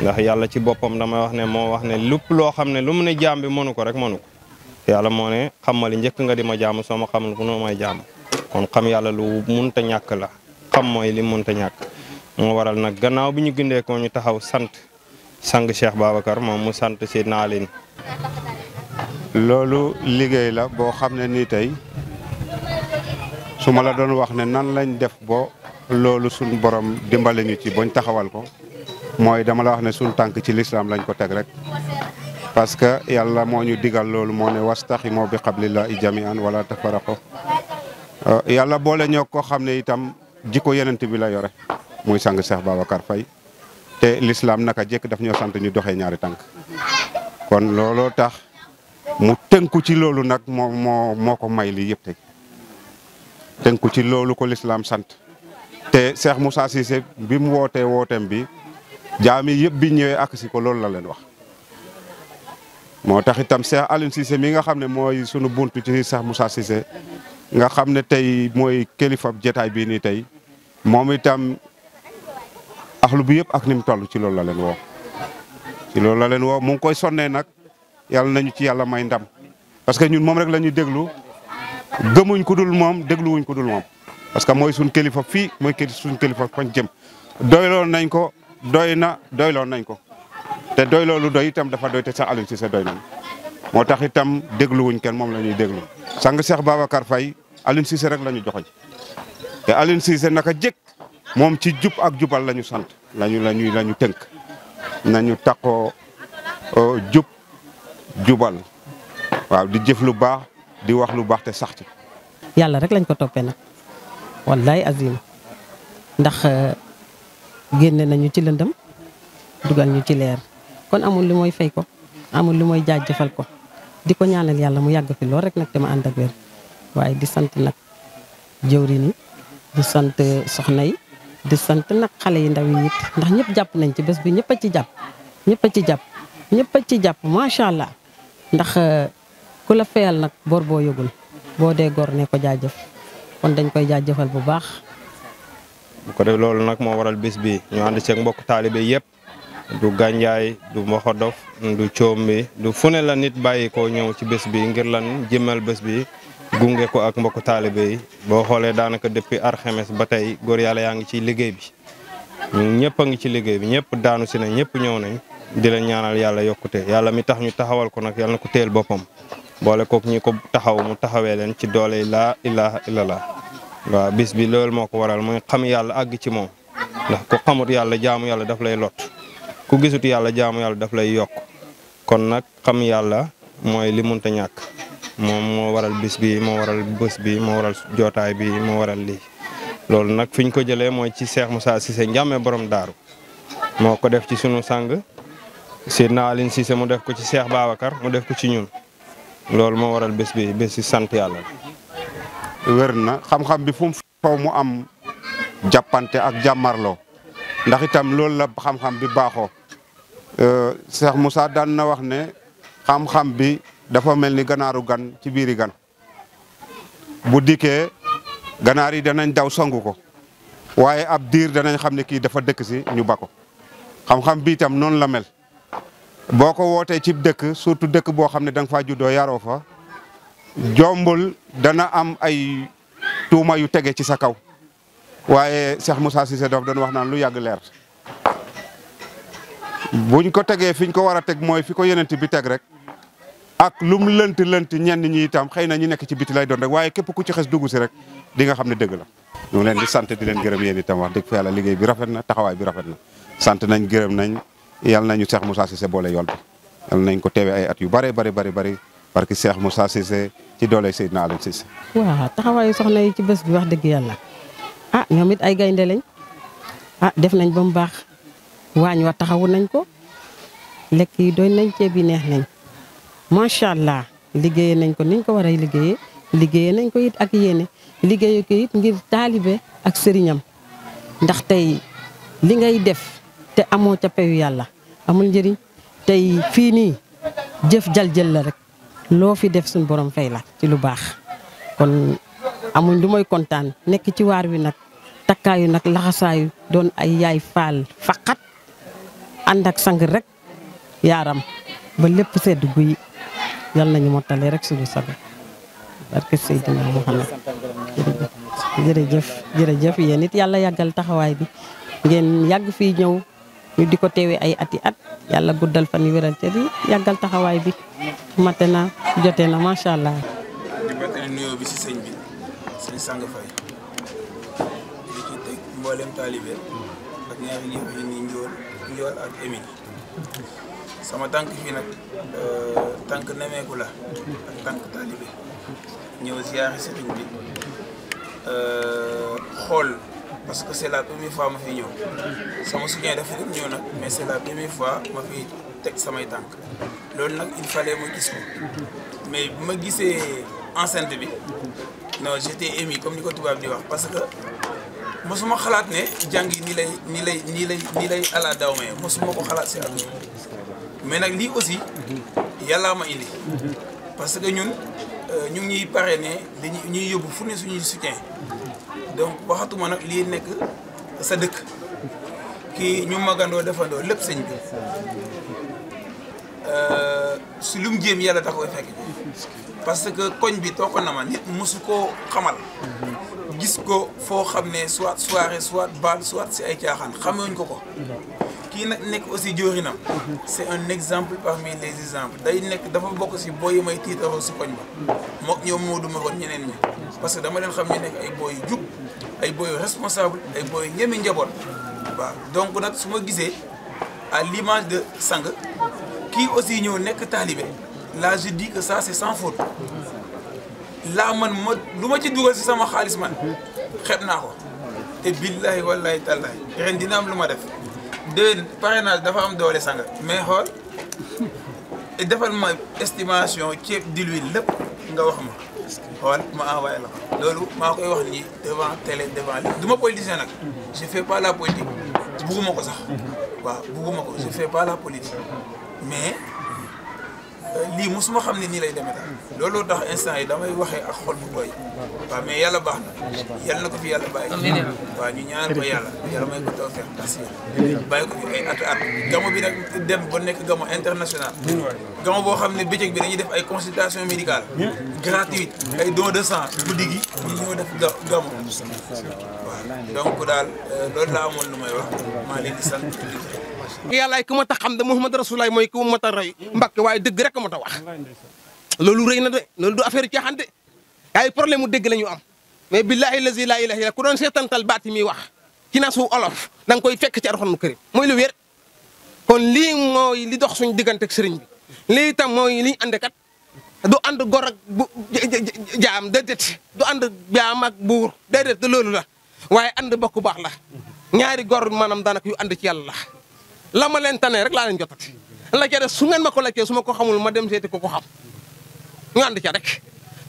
ndax yàlla ci boppam dama wax ne moo wax ne lépp loo xam ne lu mu ne jaam bi mënu ko rek mënu ko yàlla moo ne xam ma li njëkk nga di ma jaamu soo ma xamul noo may jaamu kon xam yàlla lu munta ñàkk la xam mooy li munta ñàkk moo waral nag gannaaw bi ñu gindee ko ñu taxaw sant sang Cheikh Babacar moom mu sant Seydina Aline. loolu liggéey la boo xam ne nii tey su ma la doon wax ne nan lañ def bo loolu suñ borom dimbale ñu ci bañ taxawal ko mooy dama la wax ne suñ tànk ci lislaam lañ ko teg rek parce que yàlla moo ñu digal loolu moo ne wastaximoo bi hablillahi jami'an wala tafarraqu yàlla boole ñoo ko xam ne itam jikko yenent bi la yore muy sang Cheikh Babacar Faye te lislaam naka jekk daf ñoo sant ñu doxee ñaari tànk kon looloo tax mu tënku ci loolu nag moo ko may lii yëpp tey tënku ci loolu ko lislaam sant te Cheikh Moussa Cissé bi mu wootee wooteem bi jaami yëpp bi ñëwee ak si ko loolu la leen wax moo tax itam Cheikh Aline Cissé mi nga xam ne mooy sunu buntu ci Cheikh Moussa Cissé nga xam ne tey mooy kilifa jotaay bii nii tey moom itam axlu bi yëpp ak ni mu toll ci loolu la leen woo ci loolu la leen woo mu ngi koy sonnee nag yàlla nañu ci yàlla may ndam parce que ñun moom rek la ñuy déglu gëmuñ ku dul moom dégluwuñ ku dul moom parce que mooy suñ kilifa fii mooy suñ kilifa fañ jëm doyloon nañ ko doyloon nañ ko te doy loolu doy itam dafa doy te sax Aline Cissé doy nañ moo tax itam dégluwuñ kenn moom la ñuy déglu sang Cheikh Babacar Faye Aline Cissé rek la ñu joxoñ te Aline Cissé naka jëkk moom ci jub ak jubal la ñu sant lañu tënk nañu taxoo jub jubal waaw di jëf lu baax di wax lu baax te sax ci yàlla rek lañ ko toppee nag wallaay azim ndax génne nañu ci lëndëm dugal ñu ci leer kon amul lu mooy fay ko amul lu mooy jaajëfal ko di ko ñaanal yàlla mu yàgg fi lool rek nag te ma ànd ak wér waaye di sant nag jëwriñ yi di sant soxna yi di sant nag xale yi ndaw yi it ndax ñëpp jàpp nañ ci bés bi ñëpp a ci jàpp ñëpp a ci jàpp macha allah ndax ku la fayal nag bor boo yëgul boo dee gor ne ko jaajëf kon dañ koy jaajëfal bu baax. bu ko def loolu nag moo waral bés bi ñu ànd ceeg mbokk taalibe yëpp du gànjaay du mboxodof du coom bi du fu ne la nit bàyyi ko ñëw ci bés bi ngir lan jëmmal bés bi gunge ko ak mbokk taalibe yi boo xoolee daanaka depuis alxames ba tey góor yàlla yaa ngi ci liggéey bi ñun ñëpp a ngi ci liggéey bi ñëpp daanu si nañ ñëpp ñëw nañ di leen ñaanal yàlla yokkute yàlla mi tax ñu taxawal ko nag yàlla na ko téel boppam boole kook ñi ko taxaw mu taxawee leen ci doole laa ilaha illallah waaw bis bi loolu moo ko waral mooy xam yàlla àgg ci moom ndax ku xamut yàlla jaamu yàlla daf lay lot ku gisut yàlla jaamu yàlla daf lay yokk kon nag xam yàlla mooy li munta ñàkk moom moo waral bis bi moo waral bés bi moo waral jootaay bi moo waral lii loolu nag fi ñu ko jëlee mooy ci Cheikh Moussa Cissé njàmme borom daaru moo ko def ci sunu sang Seydina Aline Cissé mu def ko ci Cheikh Babacar mu def ko ci ñun loolu moo waral bés bi bés si sant yàlla. wér na xam-xam bi fu mu faw mu am jàppante ak jàmmarloo ndax itam loolu la xam-xam bi baaxoo Cheikh Moussa daan na wax ne xam-xam bi dafa mel ni ganaaru gan ci biiri gan bu dikkee ganaar yi danañ daw songu ko waaye ab diir danañ xam ne kii dafa dëkk si ñu ba ko xam-xam bi itam noonu la mel boo ko wootee ci dëkk surtout dëkk boo xam ne da nga faa juddoo yaroo fa jombul dana am ay tuuma yu tege ci sa kaw waaye Cheikh Moussa Cissé daf doon wax naan lu yàgg leer buñ ko tegee fiñ ko war a teg mooy fi ko yenent bi teg rek ak lum lënt ñenn ñi itam xëy na ñi nekk ci biti lay doon rek waaye képp ku ci xes dugg si rek di nga xam ne dëgg la. ñu leen di sant di leen gërëm yéen itam wax dëgg fa yàlla liggéey bi rafet na taxawaay bi rafet na sant nañ gërëm nañ yàlla nañu Cheikh Moussa Cissé boole yool bi yàlla nañ ko teewee ay at yu bari parce que Cheikh Moussa Cissé ci doole Seydina Aline Cissé. waaw taxawaayu soxna yi ci bés bi wax dëgg yàlla ñoom it ay gaynde lañ def nañ ba mu baax waañ wa taxawu nañ ko lekk yi doy nañ ceeb yi neex nañ macha allah liggéeyee nañ ko niñ ko war a liggéeyee nañ ko it ak yéene liggéeyee ko it ngir taalibe ak sëriñam ndax tey li ngay def te amoo ca peyu yàlla amul njëriñ tey fii nii jëf jël la rek loo fi def suñ borom fay la ci lu baax kon amuñ lu mooy kontaan nekk ci waar wi nag takkaayu nag laxasaayu doon ay yaay faal faqat ànd ak sang rek yaaram ba lépp sedd guy yal nañu mottale rek suñu sago barke Seydina Muhammad jërëjëf yéen it yàlla yàggal taxawaay bi ngeen yàgg fii ñëw ñu di ko teewee ay ati at yàlla guddal fan yu wéral te di yàggal taxawaay bi mate na jote na macha allah. di battali nuyoo bi si sëñ bi sëñ Sang Faye di ci teg mboolem taalibe ak ñaari jëf yi nii njool ak Émile sama tànk fii nag tànk nemeeku la ak tànk taalibe ñëw ziyaari sëriñ bi xool parce que c'est la première fois ma fi ñëw sama soutien dafa dem ñëw nag mais c'est la première fois ma fi teg samay tànk loolu nag il fallait ma gis ko mais bu ma gisee enceinte bi non j'étais ému comme ni ko tubaab di wax parce que mosuma xalaat ne jàng yi nii lay ala daw mee mosuma ko xalaat si àdduna mais nag lii aussi yàllaa ma indi parce que ñun ñu ngi ñuy parrainé ñuy yóbbu fu ne suñuy soutien donc waxatuma nag lii nekk sa dëkk kii ñu magandoo defandoo lépp sëñ bi si lu mu jéem yàlla da koy fekk parce que koñ bi toogoon na ma nit mosu koo xamal gis ko foo xam ne soit soirée soit bal soit si ay caaxaan xamewuñ ko kii nag nekk aussi joorinam c'est un exemple parmi les exemples day nekk dafa bokk si booy yi may tiitaroo si koñ ba mook ñoom moo duma kon ñeneen ñi parce que dama leen xam ñu nekk ay booy yu jub ay booy yu responsable ay booy yu ñeme njaboot waaw donc nag su ma gisee à l'image de Sang kii aussi ñëw nekk taalibe là je dis que ça c'est sans faute laa man lu ma ci dugal si sama xaalis man xeeb naa ko te billahi wallahi tallahi ren dina am lu ma def de parrainage dafa am doole Sang mais xool defal ma estimation ceeb d'huile lépp nga wax ma xool ma envoyé la ko loolu maa koy wax nii devant télé devant li du ma politicien nag je fais pas la politique bugguma ko sax waaw bugguma ko je fais pas la politique mais lii mosuma xam ne nii lay demee daal looloo tax instant yi damay waxee ak xol bu tooy waaw mais yàlla baax na yàlla na ko fi yàlla bàyyi waaw ñu ñaan ko yàlla may ko tawfeex parce que bàyyi ko fi ay at gamo bi nag dem ba nekk gamo international gamo boo xam ne bëccëg bi dañuy def ay consultation médicale gratuite ay don de sang guddi gi ñu ñëw def gamo waaw donc daal loolu laa amoon lu may wax maa leen di sant yàllaay ku ma tax xam ne Muhammad Rasulullah mooy ku ma tax roy Mbàkke waaye dëgg rek ma tax wax loolu rëy na de loolu du affaire caaxaan de ay problème mu dëgg la ñu am mais billahi lazi la ilaha illa ku doon seetantal baati mi wax ci na su olof da nga koy fekk ci Alxuraanu Karim mooy lu wér kon lii mooy li dox suñu diggante ak sëriñ bi lii itam mooy li ñu ànd kat du ànd gor ak jaam déedéet du ànd jaam ak buur déedéet du loolu la waaye ànd bokk baax la ñaari gor maanaam daanaka yu ànd ci yàlla la ma leen tane rek laa leen jotati la ca des su ngeen ma ko lakkee su ma ko xamul ma dem seeti ko xam ñu ànd ca rek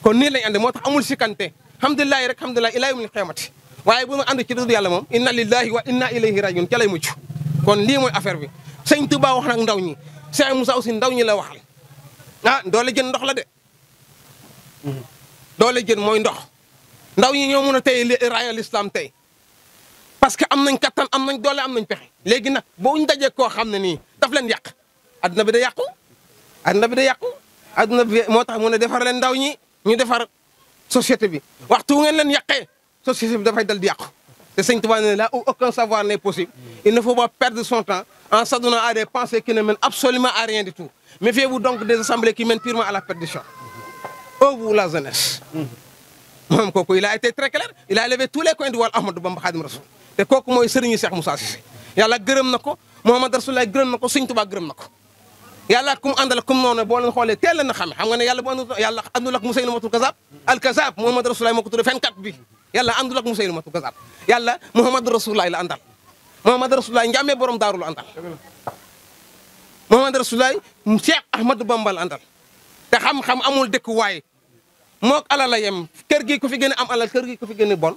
kon nii lañ ànd moo tax amul sikkante alhamdulilah rek alhamdulilah ilaa yawmil qiyaamati waaye bu ma ànd ci dëgg yàlla moom inna lillahi wa inna ilayhi rajiun ca lay mucc kon lii mooy affaire bi sëñ Tuubaa wax nag ndaw ñi Cheikh Moussa aussi ndaw ñi la waxal ah doole jën ndox la de doole jën mooy ndox ndaw ñi ñoo mun a tey raaya l'islam tey parce que am nañ kattan am nañ doole am nañ pexe léegi nag boo ñu dajee koo xam ne nii daf leen yàq adduna bi da yàqu adduna bi da yàqu adduna bi moo tax mu ne defar leen ndaw ñi ñu defar société bi waxtu ngeen leen yàqee société bi dafay dal di yàqu te sëñ Tuubaa ne là où aucun savoir n'est possible il ne faut pas perdre son temps en s'adonnant à des pensées qui ne mènent absolument à rien du tout méfiez-vous donc des assemblées qui mènent purement à la perdition ô vous la jeunesse moom kooku il a été très clair il a levé tous les coins du wàllu Ahmadou Bamba Xaadimu Rasuul te kooku mooy sëriñu Cheikh Moussa Cissé yàlla gërëm na ko Muhammad Rasulullah gërëm na ko Sëñ Tuubaa gërëm na ko yàlla kum àndal kum noonu boo leen xoolee teel leen a xame xam nga ne yàlla bu àndul ak Musaylamatul Kazaab al Kazaab Muhammad Rasulullah moo ko tuddee fenkat bi yàlla àndul ak Musaylamatul Kazaab yàlla Muhammad Rasulullah la àndal Muhammad Rasulullah njàmmee borom daaru la àndal Muhammad Rasulullah Cheikh Ahmadou Bamba la àndal te xam-xam amul dëkk waaye mook alal la yem kër gi ku fi gën a am alal kër gi ku fi gën a bon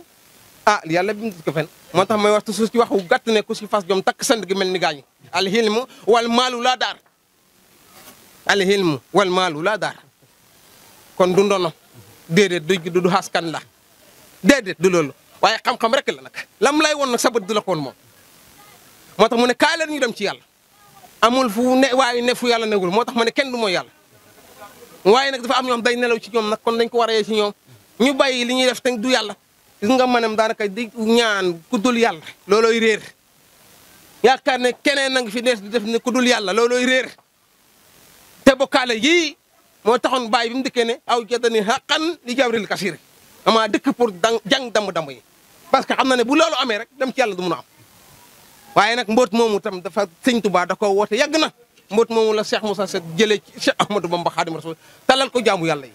ah yàlla bi mu ko fen moo tax may wax toujours ci waxu gàtt ne ku si fas jom takk sant gi mel ni gaañu al hilmu wal maalu laa daar al hilmu wal maalu laa daar kon du ndono déedéet du xaskan la déedéet du loolu waaye xam-xam rek la nag lam lay woon nag sa bët du la ko woon moom moo tax mu ne kaay leen ñu dem ci yàlla amul fu ne waaye ne fu yàlla newul moo tax ma ne kenn du mooy yàlla waaye nag dafa am ñoom day nelaw ci ñoom nag kon dañ ko war a yee ci ñoom ñu bàyyi li ñuy def te du yàlla gis nga maanaam daanaka di ñaan ku dul yàlla loolooy réer yaakaar ne keneen na nga fi nees di def ne ku dul yàlla loolooy réer te bokkaale yii moo taxoon bàyyi bi mu dikkee ne aw jadani xaqan li jabril kasir amaa dëkk pour jàng damb yi parce que xam na ne bu loolu amee rek dem ci yàlla du mun a am waaye nag mboot moomu tam dafa sëñ Tuubaa da ko woote yàgg na mboot moomu la Cheikh Moussa Seck jëlee ci Cheikh Ahmadou Bamba Xaadimu Rasuul talal ko jaamu yàlla yi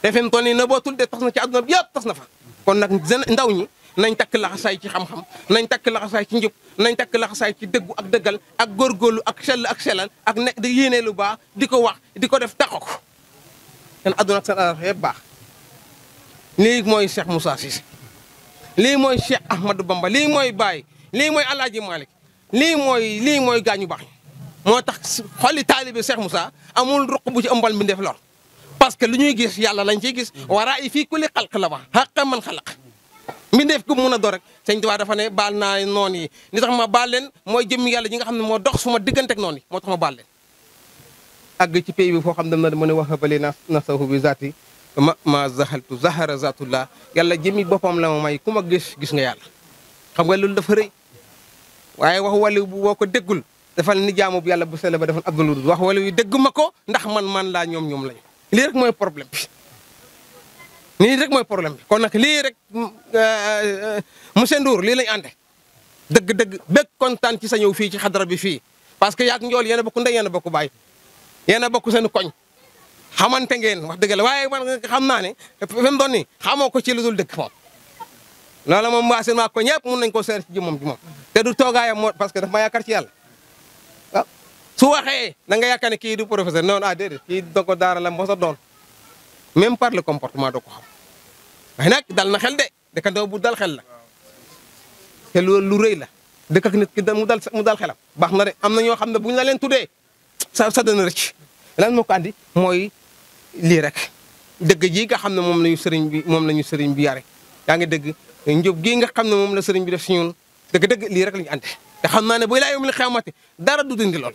te fi mu toll nii na bootul de tas na ci àdduna bi yëpp tas na fa kon nag ndaw ñi nañ takk laxasaay ci xam-xam nañ takk laxasaay ci njub nañ takk laxasaay ci dëggu ak dëggal ak góorgóorlu ak sell ak sellal ak nekk di yéene lu baax di ko wax di ko def taxo ko seen àdduna ak seen àllaxira yëpp baax lii mooy Cheikh Moussa Cissé lii mooy Cheikh Ahmadou Bamba lii mooy Baye lii mooy Alaaji Malick lii mooy gaañu baax moo tax xoli taalibe Cheikh Moussa amul ruq bu ci ëmbal mi def lor parce que lu ñuy gis yàlla lañ ciy gis waraa i fii kulli xalq la wax xaqa man xalaq mi def ko mun a door rek sëñ Tuubaa dafa ne baal naa noon yi li tax ma baal leen mooy jëmmi yàlla ji nga xam ne moo dox suma digganteeg noonu yi moo tax ma baal leen àgg ci pays bi foo xam ne na ne wax bale nasahu bi zaati ma zahaltu zahara zatullah yàlla jëmmi boppam la ma may ku ma gis nga yàlla xam nga loolu dafa rëy waaye wax wali boo ko déggul defal ni jaamu bu yàlla bu sell ba defal abdul wax wala yu dégg ma ko ndax man laa ñoom lañu lii rek mooy problème bi lii rek mooy problème bi kon nag lii rek monsieur Ndour lii lañ ànde dëgg bëgg kontaan ci sa ñëw fii ci xadara bi fii parce que yaak njool yéen a bokk ndey yéen a bokk baay yéen a bokk seen koñ xamante ngeen wax dëgg la waaye man xam naa ne fi mu doon nii xamoo ko ci lu dul dëgg moom loola moom waa seen waa ko ñëpp mun nañ ko seer ci jëmmam te du toogaayam moo parce que daf ma yaakaar ci yàlla waaw su waxee da nga yaakaar ne kii du professeur non déedéet kii doo ko daara la mos a doon même par le comportement doo ko xam waaye nag dal na xel de dëkkandoo bu dal xel la te loolu lu rëy la dëkk ak nit ki mu dal xelam baax na de am na ñoo xam ne bu ñu la leen tuddee sa dana rëcc lan moo ko andi mooy lii rek dëgg ji nga xam ne moom lañu sëriñ bi yare yaa ngi dëgg njub gii nga xam ne moom la sëriñ bi def si ñun dëgg lii rek lañu andi te xam naa ne bu laa yom li xewmati dara du dindi lool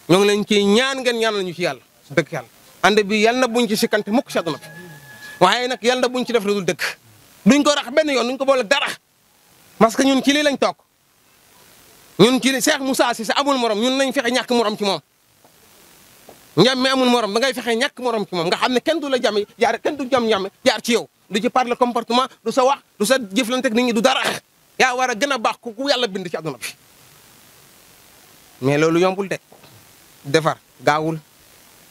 ñoo ngi leen ci ñaan ngeen ñaanal ñu ci yàlla dëgg yàlla ànd bi yàlla na buñ ci sikkante mukk si àdduna bi waaye nag yàlla na buñ ci def lu dul dëgg duñ ko rax benn yoon duñ ko boole dara parce que ñun ci lii lañ toog ñun ci li Cheikh Moussa Cissé amul morom ñun nañ fexe ñàkk morom ci moom njàmme amul morom da ngay fexe ñàkk morom ci moom nga xam ne kenn du la jàmme jaar kenn du jàmm ñàmme jaar ci yow du ci par le comportement du sa wax du sa jëflante ak nit ñi du dara yaa war a gën a baax ku yàlla bind ci àdduna bi mais loolu yombul de defar gaawul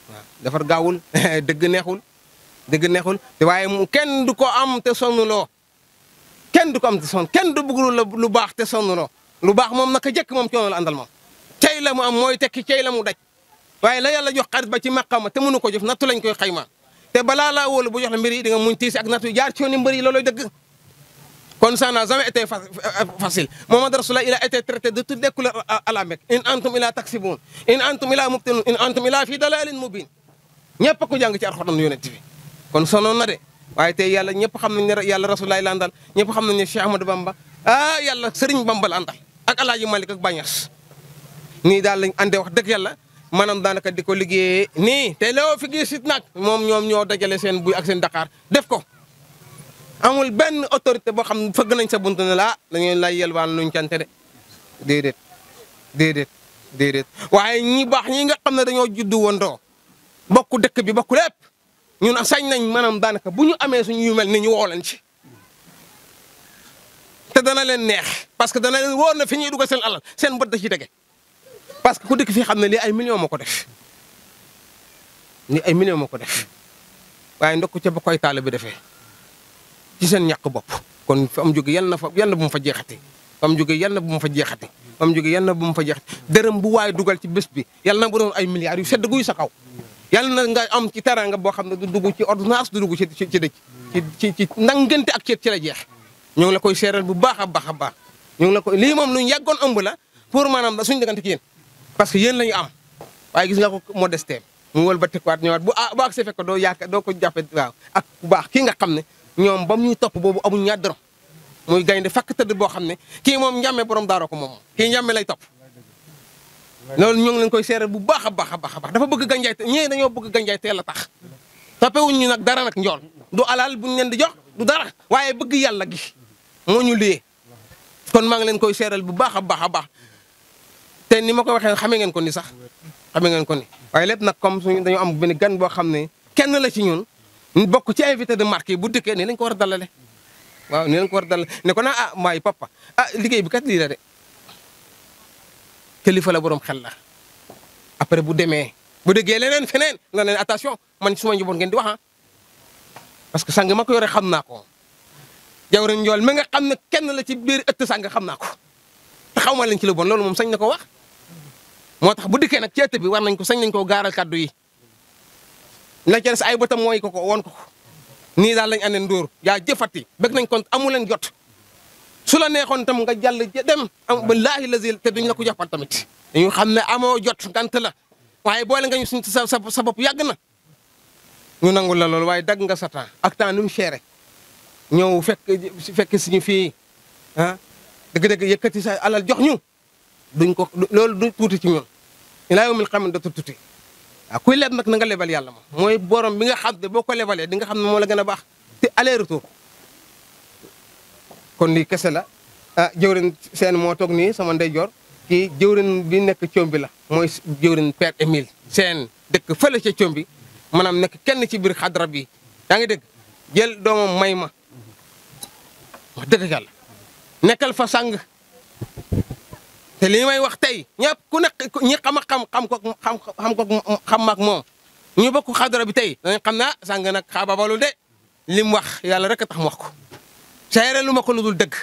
waaw defar gaawul dëgg neexul te waaye mu kenn du ko am te sonnuloo kenn du ko am te sonn kenn du bëgg lu baax te sonnuloo lu baax moom naka jëkk moom coono la àndal moom cey la mu am mooy tekki cey la mu daj waaye la yàlla jox xarit ba ci maqama te mënu ko jëf nattu lañ koy xayma te balaa laa wóolu bu jox la mbir yi di nga muñ tiisi ak nattu jaar ci yooni mbir yi looloy dëgg kon ça n'a jamais été facile Mohamed Rasulullah il a été traité de toutes les couleurs à la Mecque in antum ila taksibun in antum ila mubtinun in antum ila fi dalalin mubin ñëpp ko jàng ci alxuraan yonent bi kon sonoon na de waaye tey yàlla ñëpp xam nañ ne yàlla Rasulullah la àndal ñëpp xam nañ ne Cheikh Ahmadou Bamba yàlla Sëriñ Bamba la àndal ak Alaaji Malik ak Bañas nii daal lañ àndee wax dëgg yàlla maanaam daanaka di ko liggéeyee nii te loo fi gis it nag ñoom ñoo dajale seen buy ak seen Dakar def ko amul benn autorité boo xam ne fëgg nañ sa bunt ne la dañuy lay yelwaan luñ cante de déedéet waaye ñi baax ñi nga xam ne dañoo juddu wondoo bokku dëkk bi bokku lépp ñun sañ nañ maanaam daanaka bu ñu amee suñu yu mel ni ñu woo leen ci te dana leen neex parce que dana leen wóor na fi ñuy dugal seen alal seen bët da ci tege parce que ku dëkk fii xam ne lii ay millions moo ko def waaye ndokk ca ba koy taale bi defee ci seen ñàkk bopp kon fa am jóge yàlla bu mu fa jeexati fa am jóge yàlla bu mu fa jeexati dërëm bu waay dugal ci bés bi yàlla na bu doon ay milliards yu sedd guy sa kaw yàlla na nga am ci teranga boo xam ne du dugg ci ordonnance du dugg ci dëkk ci ndangante ak ceet ci la jeex ñu ngi la koy seeral bu baax a baax ñu ngi la koy lii moom lu ñu yàggoon ëmb la pour maanaam da suñu diggante ci yéen parce que yéen la ñu am waaye gis nga ko modesté mu wël ba tekkuwaat ñëwaat bu ak see fekk doo ko jàppe waaw ak bu baax kii nga xam ne ñoom ba mu ñuy topp boobu amuñ ñaar dërëm muy gaynde fakk tëdd boo xam ne kii moom njàmme borom daaroo ko moom kii njàmme lay topp loolu ñoo ngi leen koy seeral bu baax a baax a baax a baax dafa bëgg Gandiaye ñii dañoo bëgg Gandiaye teel a tax toppewuñ ñu nag dara nag njool du alal buñ leen di jox du dara waaye bëgg yàlla gi moo ñu liyee kon maa ngi leen koy seeral bu baax a baax a baax te ni ma ko waxee xamee ngeen ko ni sax xamee ngeen ko ni waaye lépp nag comme suñu dañoo am benn gan boo xam ne kenn la ci ñun ñu bokk ci invité de marque yi bu dëkkee nii lañ ko war a dalale waaw nii lañ ko war a dalale ne ko naa maay papa liggéey bi kat lii la de kilifa la borom xel la après bu demee bu déggee leneen feneen nga leen attention man suma njaboot ngeen di wax parce que sang ma ko yore xam naa ko jawrin njool mi nga xam ne kenn la ci biir ëtt sang xam naa ko te xaw ma leen ci lu bon loolu moom sañ na ko wax moo tax bu dikkee nag ci ëtt bi war nañ ko sañ nañ koo gaaral kaddu yi la ca des ay bëtam mooy ko woon ko nii daal lañ andee ndóor yaa jëfati bëgg nañ kon amu leen jot su la neexoon tam nga jàll dem am wallaahi lazil te duñ la ko jàppal tamit dañu xam ne amoo jot gant la waaye boole nga ñu suñ sa bopp yàgg na ñu nangul la loolu waaye dagg nga sa temps ak temps ni mu chéré ñëw fekk suñu fii dëgg-dëgg yëkkati sa alal jox ñu duñ ko loolu du tuuti ci ñun ilaa yawmil qiyaama dootul tuuti waaw kuy leb nag na nga lebal yàlla moom mooy borom bi nga xam ne boo ko lebalee di nga xam ne moo la gën a baax te aller retour kon lii kese la jëwrin seen moo toog nii sama ndeyjoor kii jëwrin bi nekk Combi la mooy jëwrin Père Émile seen dëkk fële ca Combi maanaam nekk kenn ci biir xadra bi yaa ngi dégg jël doomam may ma wax dëgg yàlla nekkal fa sang te li may wax tey ñëpp ku nekk ñi xam ak moom ñu bokk xadra bi tey danañ xam naa sang nag xaababalul de li mu wax yàlla rek a tax mu wax ko seere lu ma ko lu dul dëgg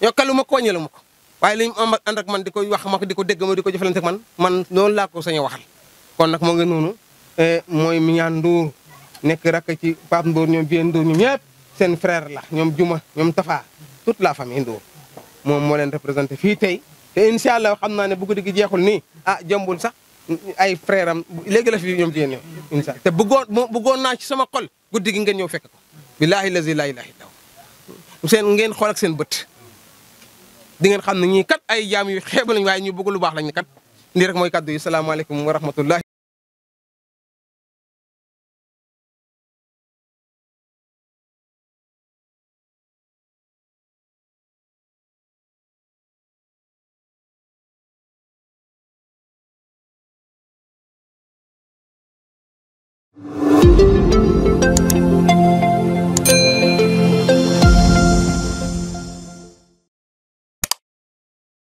yokkalu ma ko wàññilu ma ko waaye li mu ànd ak man di ko wax ma ko di ko dégg ma di ko jëfalante ak man loolu laa ko sañ a waxal kon nag moo ngi noonu mooy Mignane Ndour nekk rakk ci Pape Ndour ñoom Bien Ndour ñoom ñëpp seen frère la ñoom Juma ñoom Tafa toute la famille Ndour moom moo leen représenté fii tey te incha allah xam naa ne bu guddi gi jeexul nii jëmbul sax ay frère am léegi la fi ñoom Bien ñëw incha allah te bëggoon naa ci sama xol guddi gi ngeen ñëw fekk ko billaahi lazi laa ilaaha illa seen ngeen xool ak seen bët di ngeen xam ne ñii kat ay jaam yu xeeba lañ waaye ñu bëgg lu baax lañ kat lii rek mooy kaddu yi salaamaaleykum wa rahmatullahi